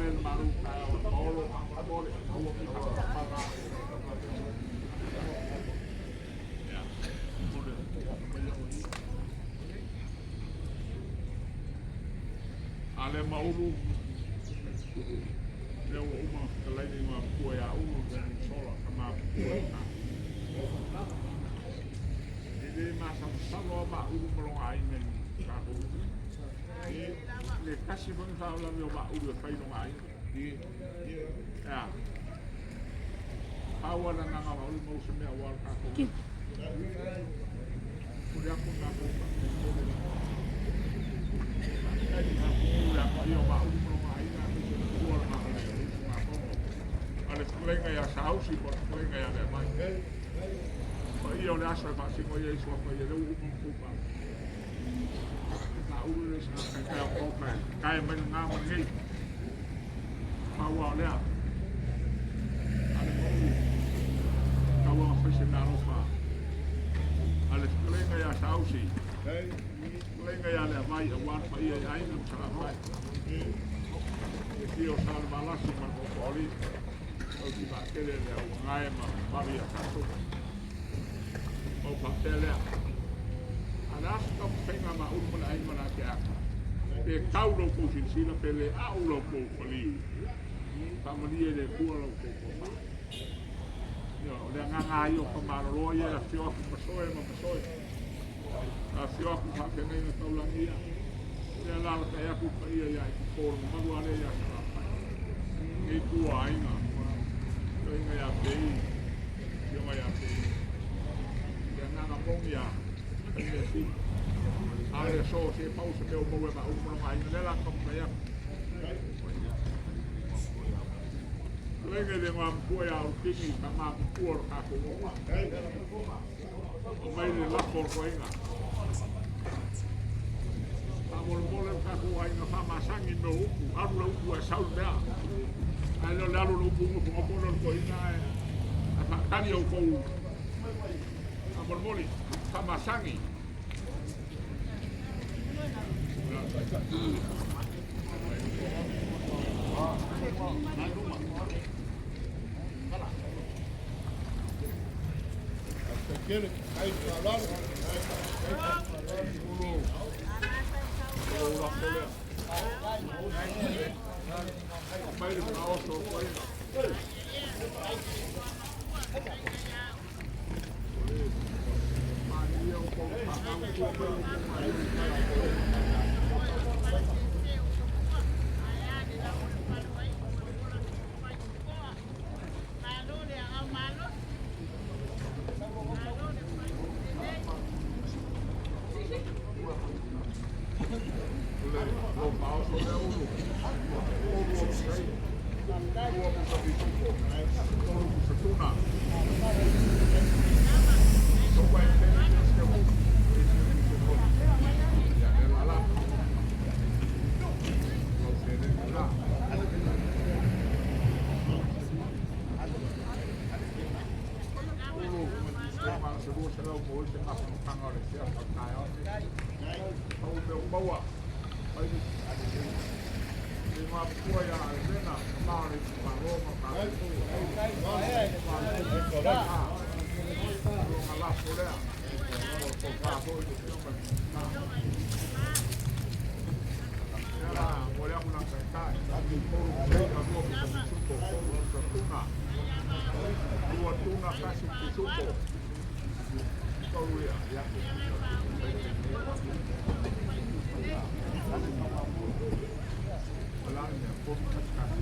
le malu ka o olo a mole ua mi ka pa ya mole mai o i ale maulu le ua uma ka laini ma pua ya ulu le sola ka ma pua ka e le ma sa sa lo ma ulu mo longa ai me ka ko le kasi foi fa la o ma ulu e fai longa ai ya Paua na nganga ma ulu mau se mea wa ka ko Kuri aku na ko ka Kai ka ko ya pa yo ma ulu mo longa ai na me se tua ma le ma ko Ale lenga ya sausi po lenga ya le mai. Pa ia o le aso e faasino ia i suafa ia le uu ma kupa. Na ulu le sa kai kai o kai. Kai mai ngā ma nei. Pa ua o lea. Ale maulu. Ka ua whaise mea alofa. Ale lenga ya sausi. Lenga ya le mai a wan pa ia i aina ma sala mai. E fio sa le malasi ma ko oli. O ki ma kele le au ngai ma mari a kaso. O pa tele. Ana aso ka whainga ma uru mana ai mana te aka. Pe kau lo kou silasila pe le au lo kou whaliu. Whamani e le kua lo kou kofa. Ia, o le anganga ai o whamaroroa ia la whio aku masoe ma masoe. A whio aku whawhengai na taulangi ia. Lea la la kai aku pa ia ia i kōro maru ale ia sa la pai. Nei kua ainga. Inga ia pei. Fioga ia pei. Le anganga mongi ia. Kai mea si. Ale so se pau se mea o maue ma umu ma aina le la ka mai aku. Lenge le ngā mpua ia o tingi ka ngā mpua o ka ko o. O mai le lako o koinga. Ka mole mole o ka ko ainga wha masangi me o upu. Aru le upu e saul mea. Ai le le alu le upu ngo punga pono le koinga e. A wha o kou. Ka mole mole. Wha masangi. O lako lea. Mai le whakaoso o koinga. Mani o kou whakau tua mai o kou mai o Le lo maoso le ulu. Ulu o sei. Ua pusa pisupo. Ulu pusa tuna. So wai tene te se u. E se u se koli. Ia le la la. Lo se le la. Ulu. Ma se lua se lau mo se mafa kanga o le sea o kai o. Pau me o maua. Mai ni. Le ngā pua ia a lena. Ma o le ma lo ma ka. Lo nga lafo lea. O ko ka hoi le fio ma. Ia la, mo le aku na kai kai. Koru sei a lua pusa pisupo. Koru pusa tuna. Lua tuna kasi pisupo. Koru ia. Ia. Wala ni koru kasi kasi.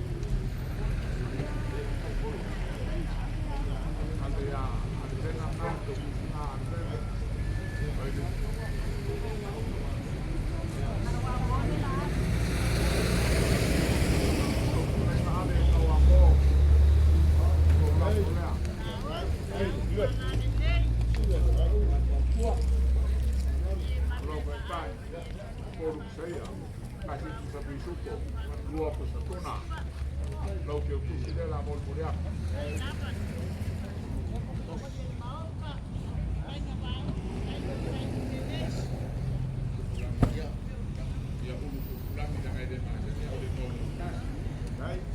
Ale ia, ale vena ngā te ngā ale vena. Ai le. Ale tau a mo. O lafo lea. Lo kai kai. Koru seia. Kasi pusa pisupo. Lua pusa tuna. Lau ke utusi le la mo mo aku. Ia ulu kulangi na ngai le ma se ia o le no kasi.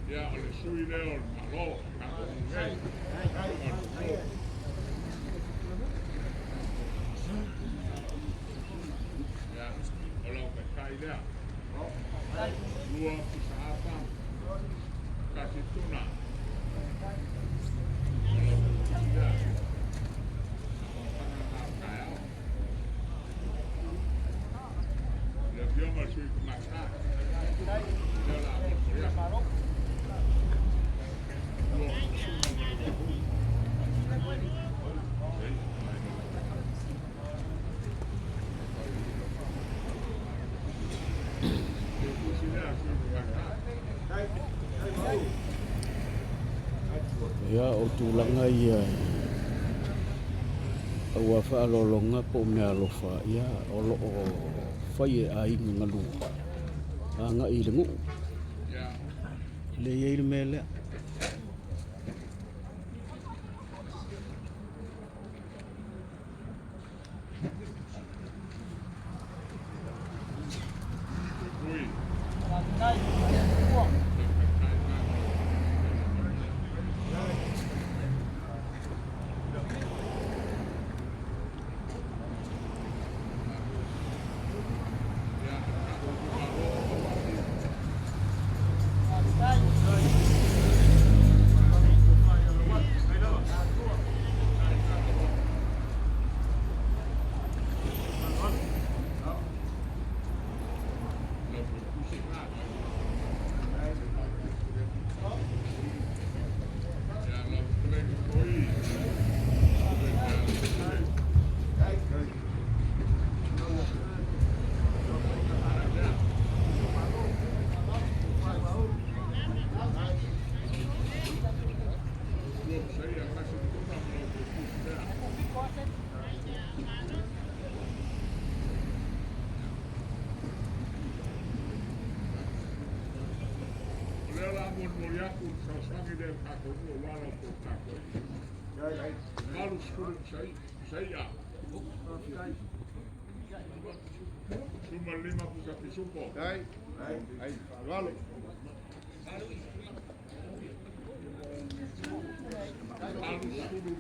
Ia, o le sui lea o le Malo, tatou nei. Ia, o lau taitai lea. Lua pusa apa, kasi tuna. O lau tusi lea. Fana na o taeao. Le afioga i le sui tamaitai. Lea o le a molimoli atu. Lua tuna ma le uafu. Le tusi lea sui tamaitai. Ia, o tulaga ia aua faaaloaloga po o meaalofa, ia, o lo o fai e aiga galue agai i le nuu. Le i ai le mea lea. Ui. Le taitai na. Ia, tatou itumalo o Pati. Lau tusi na. Ia, lau fetalaiga foi. Lua pusaia kasi tuna ma lau tusi lea. O lea la molimoli atu le fesoasoani lea i le tatou nuu aua lau tou tapuaiga. 80 pusaia. 15 pusa pisupo. 80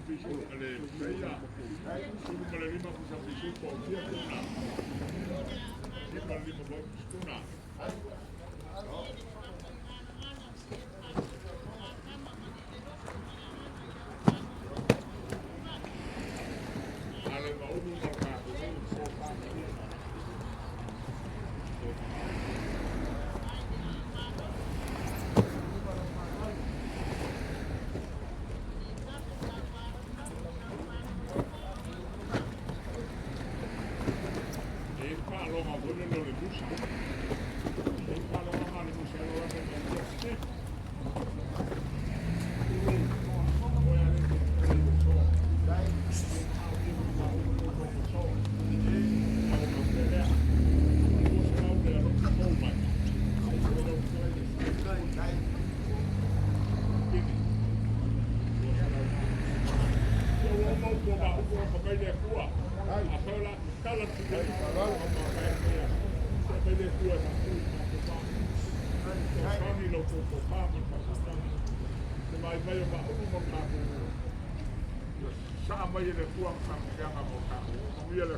pisu le pusaia. 15 pusa pisupo fia tuna. 15 foi tuna. Ale ma ulu ma tatou nuu fesoasoani. E faaloga foi le le musa. E faaloga ma le musa e loa me te. Ulu. O ya le te le so. So. E au ka te lea. Lua selau le alo tou mai. O lau te Kini. 200. Ia ua mau po ma upu ma mai le kua. A fai la kala tu le ma mai mai. Se mai le kua ma tu ma ko pa. Sani lo ko ko pa ma pa sa. Vaivai o Maunu ma tatou ia sasaa mai e le Atua ma faamanuiaga mo tatou. Manuia le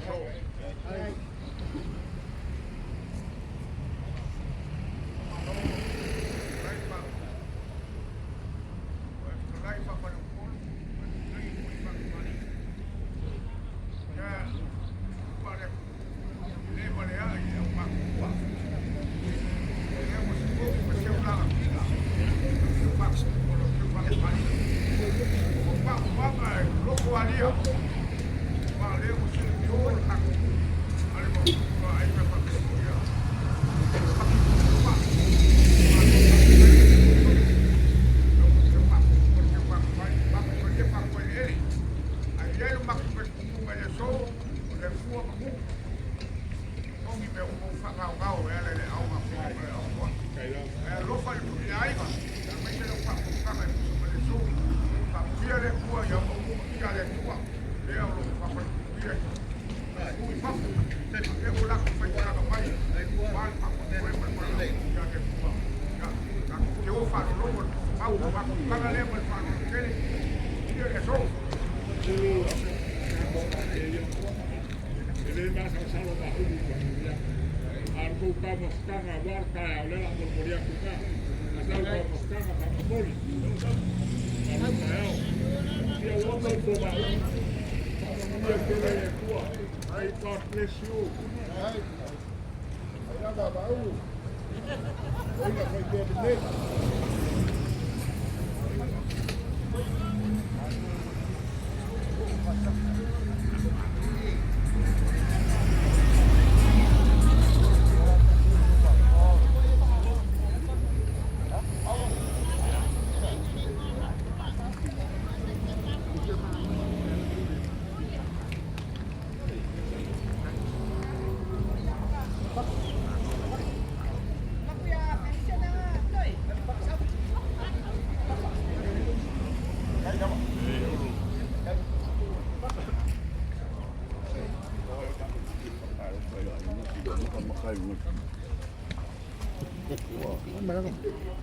aso. E le masalosalo Maunu ma faamanuiaga. A o le tou taumafataga aua le taeao, o lea o le a molimoli atu i ina. A sau le taumafataga, faamomoli. Malu taeao. Ia ua uma upu a Maunu. Faamanuia tele e le Atua. May God bless you.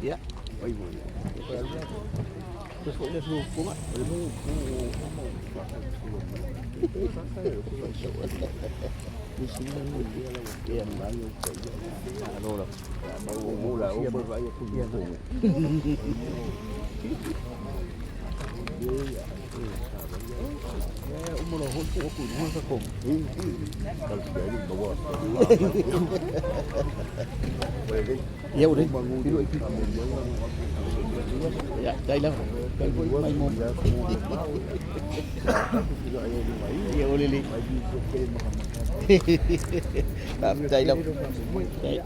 Ia. Ia ure. Ia, dai lava. Dai foi mai mo. Ia ole le. Dai lava. Dai.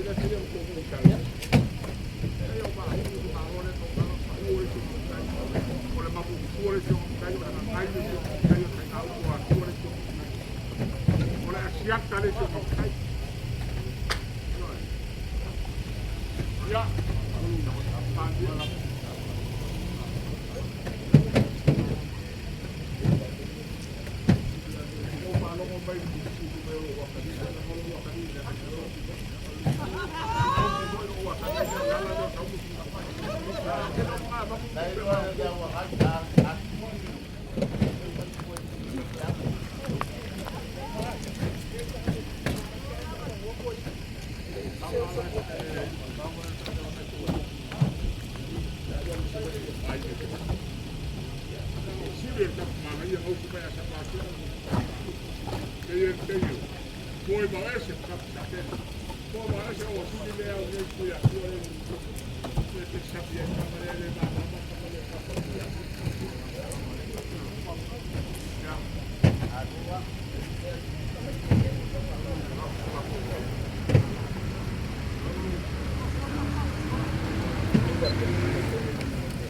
Thank